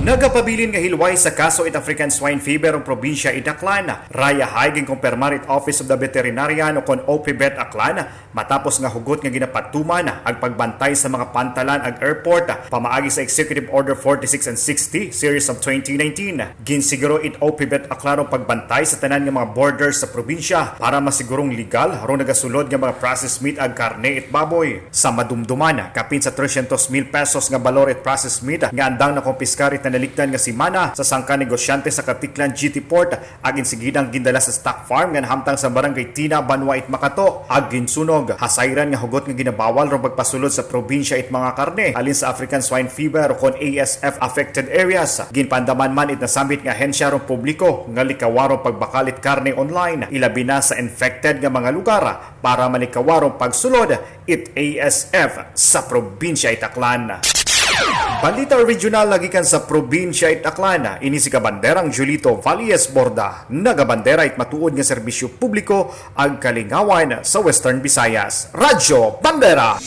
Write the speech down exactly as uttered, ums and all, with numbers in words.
Nagapabilin nga hilway sa kaso it African Swine Fever ang probinsya it Aklan. Rayahay ginkumpirmar it Office of the Veterinarian o kon O P Vet Aklan matapos nga hugot nga ginapatuman ang pagbantay sa mga pantalan ag airport pamaagi sa Executive Order forty-six and sixty series of twenty nineteen. Ginsiguro it O P Vet Aklan ang pagbantay sa tanan nga mga borders sa probinsya para masigurong legal rong nagasulod nga mga processed meat ag karne it baboy. Sa madumduman, kapin sa tresyentos mil pesos nga balor it processed meat nga andang nakumpiskar it nalikdan nga semana sa sangka negosyante sa Caticlan Jetty Port, ag insigidang gindala sa stock farm nga nahamtang sa Barangay Tina, Banwa it Makato, ag ginsunog. Hasayran nga hugot nga ginabawal rong pagpasulod sa probinsya it mga karne halin sa African Swine Fever o kon A S F affected areas. Ginpandaman man it nasambit nga ahensya rong publiko nga likawan rong pagbakal it karne online, ilabi na sa infected nga mga lugar, para malikawan rong pagsulod it A S F sa probinsya it Aklan. Balita regional nagikan sa probinsya it Aklan. Ini si Kabanderang Julito Valles Borda, nagabandera it matuod nga serbisyo publiko ag kalingawan sa Western Visayas. Radyo Bandera.